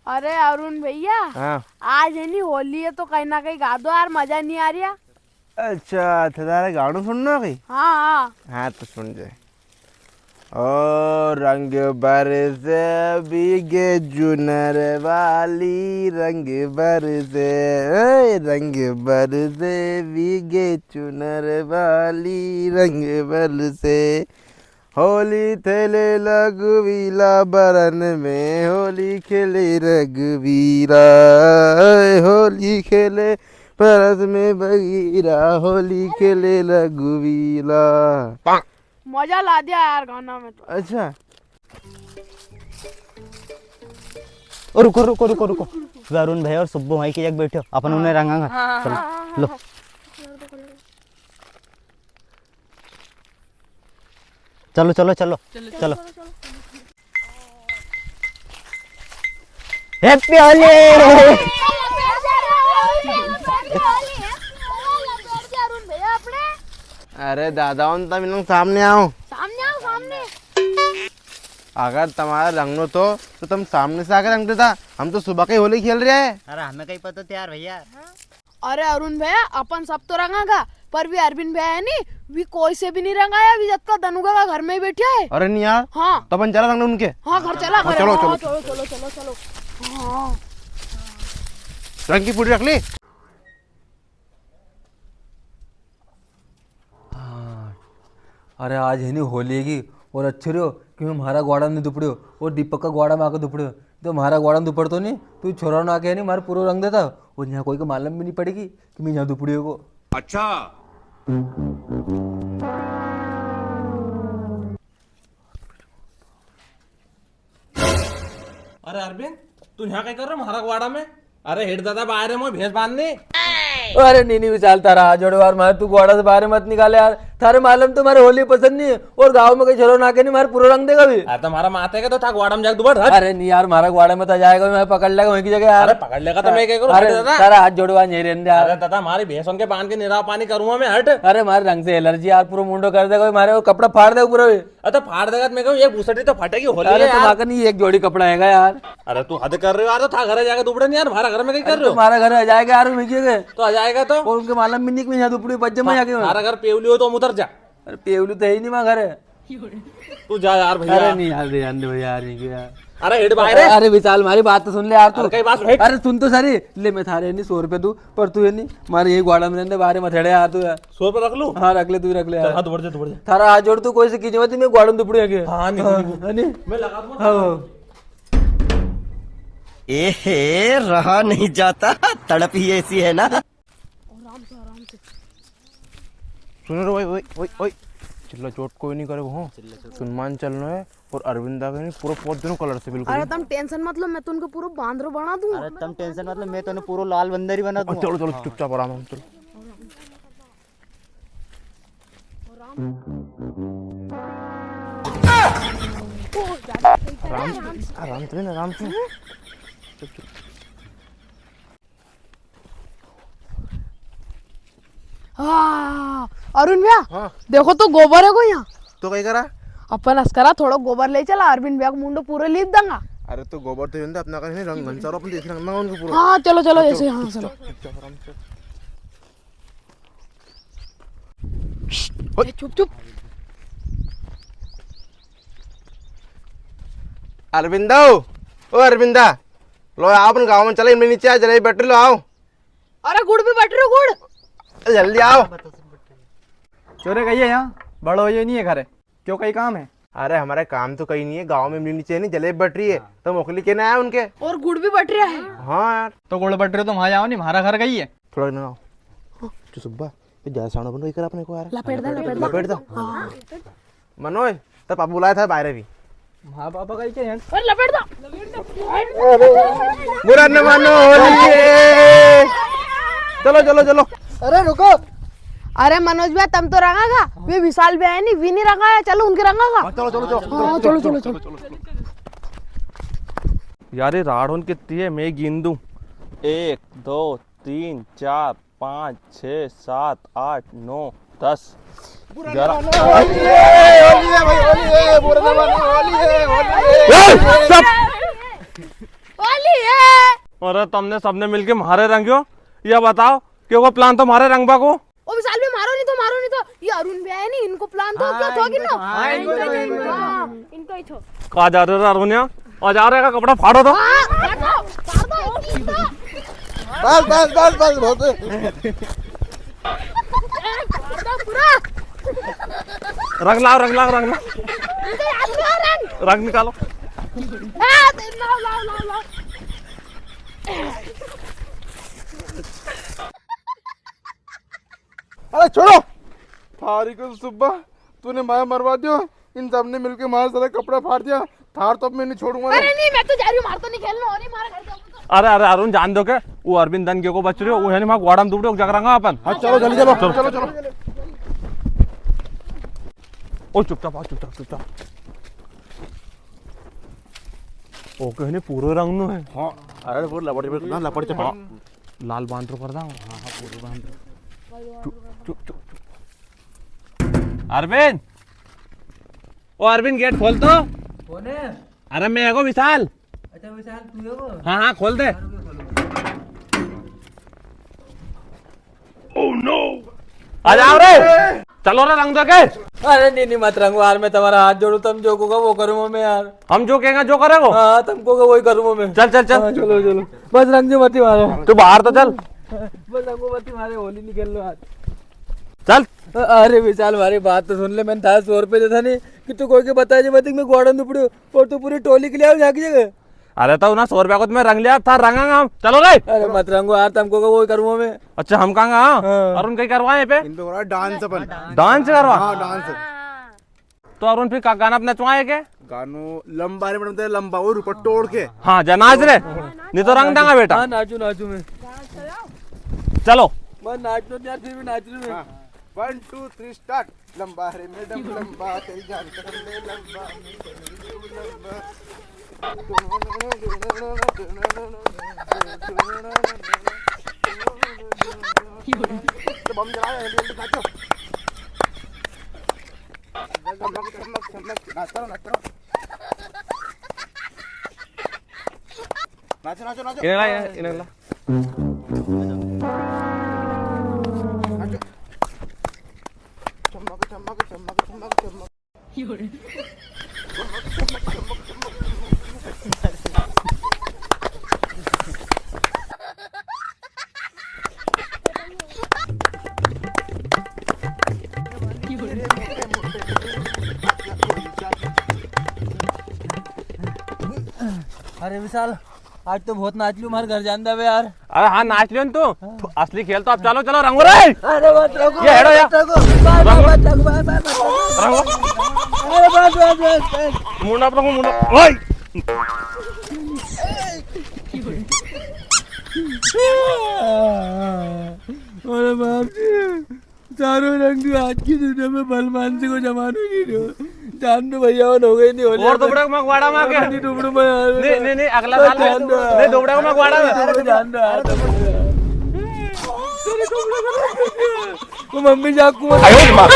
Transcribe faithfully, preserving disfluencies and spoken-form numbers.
अरे अरुण भैया, हाँ। आज है नी होली है तो कहीं ना कहीं गा दो यार, मजा नी आ रिया। अच्छा, थारे गाणो सुननो है कई? हाँ, हाँ। हाँ, तो सुन जे। ओ रंग बरसे भीगे चुनर वाली, रंग बरसे, ए, रंग बरसे भीगे चुनर वाली, रंग बरसे। होली खेले रघुवीरा बरन में, होली खेले रघुवीरा, होली खेले बरस में बगीरा, होली खेले रघुवीरा। मजा ला दिया यार गाना में तो। अच्छा। ओ रुको, रुको, रुको, रुको। वरुण भाई और सुब्बू भाई की जगह बैठो, अपन हाँ। उन्हें रंगांगा। हाँ, हाँ, चलो, हाँ, हाँ, लो। हाँ। चलो, चलो, चलो। चलो, चलो। चलो। Happy Holi। अरे दादा, उन तम इन्हों सामने आओ। सामने आओ, सामने। अगर तमारा रंगनो तो, तो तम सामने से आके रंग देता। हम तो सुबह के होली खेल रिया है। अरे हमें कई पता था यार भैया। अरे अरुण भैया, अपन सब तो रंगागा, पर वी अरविंद भैया है नी, वी कोई से भी नी रंगाया, वी जद का दनुगा का घर में ही बैठा है। अरे नी यार, हाँ। तो अपन चला रंगने उनके? हाँ, घर चला, हाँ, घर चलो, हाँ, चलो। चलो, चलो, चलो, चलो। हाँ। रंग की पुड़ी रख ली? हाँ। अरे आज है नी होली की, और अच्छो रियो कि मैं म्हारा ग्वाड़ा में दुपड़ियो और दीपक का ग्वाड़ा में आके दुपड़ियो। तो म्हारा ग्वाड़ा में दुपड़तो नी, तो छोरा ना आके है नी, म्हारे पूरो रंग देता। और यहाँ कोई को मालूम भी नी पड़ेगी कि मैं यहाँ दुपड़ियो को। अच्छा। अरे अरविंद, तू यहाँ क्या कर रहा है म्हारा ग्वाड़ा में? अरे हेड दादा, बाहर है, मैं भैंस बांधनी। अरे नी नी विशाल, थारा हाथ जोड़ो यार, म्हारे तू ग्वाड़ा से बाहर मत निकाले यार। थारे मालूम तो म्हारे होली पसंद नी है, और गाँव में कई छोरो ना आके नी, म्हारे पूरो रंग देगा भी। अरे तो म्हारा माथे के तो था ग्वाड़ा में जाके दुबड़, हट। अरे नी यार, म्हारा ग्वाड़ा में तो जाएगा, म्हारे पकड़ लेगा वहीं की जगह यार। अरे पकड़ लेगा तो मैं क्या करूँ, अरे हट दादा। थारा हाथ जोड़ो यार, यहीं रहने दे यार। अरे दादा, म्हारी भैंसों के बांध के निराव पानी करूँगा मैं, हट। अरे म्हारे रंग से एलर्जी यार, पूरो मुंडो कर देगा म्हारे, वो कपड़ा फाड़ देगा पूरा भी। अरे तो फाड़ देगा तो मैं कहूँ, ये बुसटी तो फटेगी, होली अरे है तो यार। म्हारे कने एक जोड़ी कपड़ा हैगा यार। अरे तू हद कर रियो यार, तो था घरे जाके दुपड़े नी यार, म्हारा घर में कई कर रियो? म्हारा घर आ जाएगा यार, मैं क्यों गए? तो आ जाएगा तो? और उनके मालूम भी नी कि मैं यहाँ दुपड़ी पज्जे में आके हूँ। म्हारा घर पेवली हो तो हम उतर जा। अरे पेवली तो है ही नी म्हारा घर। तू जा यार भैया। अरे नी यार, रे यार, रे यार, नी यार। अरे हेड बाहर है। अरे विशाल, म्हारी बात तो सुन ले यार तू। अरे कई बात सुन। अरे सुन तो सारी। ले मैं थारे नी सौ रुपया दूँ, पर तू है नी, म्हारे यही ग्वाड़ा में रहने, बाहर मत हेड़े यार तू यार। सौ रुपया रख लूँ? हाँ, रख ले, तू रख ले चल, यार। हाँ, दुबड़ जा, दुबड़ जा। थारा हाथ जोड़, तू कोई से कीजे मत, मैं ग्वाड़ा में दुपड़ियो के। हाँ, नी, हाँ, नी, नी। है नी? मैं लगा दूंगा। हाँ। ए हे, रहा नहीं जाता, तड़प ही ऐसी है ना। आराम से, आराम से। सुनो रे, ओए, ओए, ओए, ओए। चिल्ला चोट कोई नी करे वो, हाँ। चिल्ला चोट। सुनमान चलनो है और अरविंदा के नी पूरा पोत देनो कलर से बिल्कुल। अरे तम tension मत लो, मैं तो उनको पूरा बांदरो बना दूंगा। अरे तम tension मत लो, मैं तो उन्हें पूरा लाल बंदर ही बना दूंगा। चलो, चलो, हाँ। चुपचाप आराम से चलो। आराम, आराम से, आराम से। चुप, चुप। हाँ, अरुण भैया, हाँ। देखो तो गोबर है कोई यहाँ। तो कई करा? अपन असकरा थोड़ो गोबर ले चला, अरविंद भैया को मुंडो पूरो लीप देंगा। अरे तो गोबर तो ये अपना कहीं रंग घनसारो अपन देख रंग ना उनको पूरा। हाँ, चलो, चलो, चलो, ऐसे, हाँ, चलो। चुपचाप, चुपचाप, आराम से। ए, चुप, चुप। अरविंदा, ओ अरविंदा, लो आओ अपन गाँव में चले, इमली नीचे आ, जलेबी बट री, लो आओ। अरे गुड़ भी बट री, गुड़। जल्दी आओ। छोरे कई है यहाँ, बड़ो ये नी है घरे। क्यों, कई काम है? अरे, हमारा काम तो कई नी है, गाँव में इमली नीचे नी, जलेबी बट री है, हाँ। तो मोकली के ना आया उनके। और गुड़ भी बट रिया है। हाँ यार। तो गुड़ बट रियो तो वहाँ जाओ नी, म्हारा घर कई है। थोड़ा ना आओ। जो सुब्बा, ये ज्यादा साउंड बन रही कर अपने को यार। लपेट दे, लपेट दे। लपेट दो। हाँ। मनोज, तो पापा बुलाया था बाहर भी। हाँ, पापा कई के हैं? और लपेट दो। बुरा न मानो, होली है। चलो, चलो, चलो। अरे रुको। अरे मनोज भैया, तम तो रंगागा, वे विशाल भैया है नी, वी नी रंगाया, चलो उनके रंगागा। हाँ, चलो, चलो, चलो। हाँ, चलो, चलो, चलो। यार, ये राड़ोन कितनी है, मैं गिन दूं। एक, दो, तीन, चार, पाँच, छः, सात, आठ, नौ, दस, ग्यारह। होली है, होली है भाई, होली है, बुरा न मानो, होली है, होली है। ए, चुप। होली है, अरे, तमने सबने मिलके म्हारे रंग्यो, या बताओ, के को plan थो म्हारे रंगबा को? ओ विशाल भी, मारो नी तो, मारो नी तो। ये अरुण भी आया नी, इनको plan तो हाँ, क्या थो कि इनको ना? तो, हाँ, इनको तो, इनको तो। हाँ, इनको ही थो। कहाँ जा रहे हो अरुण यहाँ? आ जा रहे का कपड़ा फाड़ो तो। हाँ, फाड़ दो, फाड़ दो, इनको। बस, बस, बस, बस, बहुत है। फाड़ दो पूरा। रंग लाओ, रंग लाओ, रंग लाओ। इनके हाथ में रंग। रंग निकालो। हाँ, लाओ, लाओ, लाओ, लाओ। अरे छोड़ो। थारी को सुब्बा, तूने माया मरवा दियो। इन सबने मिलके मारा सारा कपड़ा फाड़ दिया। थार तो अब मैं नी छोड़ूंगा रे। अरे नी, मैं तो जा रही हूँ, मार तो नी खेलना, और नी मारा घर जाऊंगा तो। अरे, अरे, अरुण, जान दो के, वो अरविंद दन के को बच रहे हो, वो है नी, मां ग्वाड़ा में दुबड़े हो, जगह रंगा अपन। हाँ, चलो, जल्दी चलो। चलो, चलो, चलो। ओ, चुपचाप आओ, चुपचाप, चुपचाप। ओ, कहने पूरे रंग नो है। हाँ, अरे, पूरे लपड़, लपड़, लपड़ चपड़। हाँ। लाल बांध रो कर दां। हाँ, हाँ, पूरो बांध रो। चुप, चुप, चुप, चुप। अरविंद! ओ अरविंद, gate खोल तो। कौन है? अरे मैं एगो विशाल। अच्छा विशाल, तू एगो? हाँ, हाँ, खोल दे। हाँ, रुको, खोलो। Oh no! आ जाओ रे। चलो रे, रंग दो के। अरे नी, नी, मत रंगो यार, मैं तमारा हाथ जोड़ू, तम जो कोगा वो करूँगा मैं यार। हम जो केंगा जो करेगो? हाँ, तम कोगा वही करूँगा मैं। चल, चल, चल। हाँ, चलो, चलो। बस रंग जो मती मारे। तू बाहर तो चल। बस रंगो मती मारे, होली नी खेलनो आज। चल। अ-, अरे विशाल, मारी बात तो सुन ले, मैंने थारे सौ रुपया दिया था नी कि तू कोई के बताजे मती कि मैं ग्वाड़ा में दुबड़े हूँ, और तू पूरी टोली के लिए आओ यहाँ की जगह। अरे तो उना सौ रुपया को तो मैं रंग लिया, अब थार रंगांगा हम। चलो रे। अरे मत रंगो यार, तम कोगा वो करूँगा मैं। अच्छा, हम कांगा? हाँ। हाँ। और उनका ही करवाए पे? इन पे हो रहा dance अपन। Dance करवा? हाँ, dance। तो अरुण फिर का-, गाना अपना चुआए के? गानो लंबा रे मैडम, ते लंबा और ऊपर तोड़ के। हाँ, जा नाच रे। नी तो रंग दांगा बेटा। हाँ, नाचू, नाचू मैं। चलो। मैं नाच लो यार, फिर भी नाच लूँ मैं। हाँ। One, two, three, start। लंबा रे मैडम लंबा, तेरी जान कर ले लंबा, लंबा। तो बम जला, जल्दी जल्दी नाचो। चमक, चमक, चमक, नाचता रहो, नाचता रहो। नाचो, नाचो, नाचो। इन्हें ला, इन्हें ला। नाचो। चमक, चमक, चमक, चमक, चमक। अरे विशाल, आज तो बहुत नाच लियो, मारे घर जान दे बे यार। अरे हाँ, नाच लियो न तू। हाँ। असली खेल तो अब चालू, चलो रंगो रे। अरे मत रंगो, ये हेडो या। मत रंगो। मत रंगो। रंगो, मत रंगो, मत रंगो। रंगो। अरे बस, बस, बस, बस। मुंडा पर रंगो, मुंडा। ओए। अरे बाप रे। चारों रंग आज की दुनिया में भलमानसी को जमानो नी रहो। जान दो भैया, हो गई नी होली। और दुबड़ा को मगवाड़ा में आके। नी दुबड़ा में यार। नी, नी, नी, अगला साल में। जान दो। नी, दुबड़ा को मगवाड़ा में। जान दो यार। वो मम्मी जाकू। आयो रे माँ।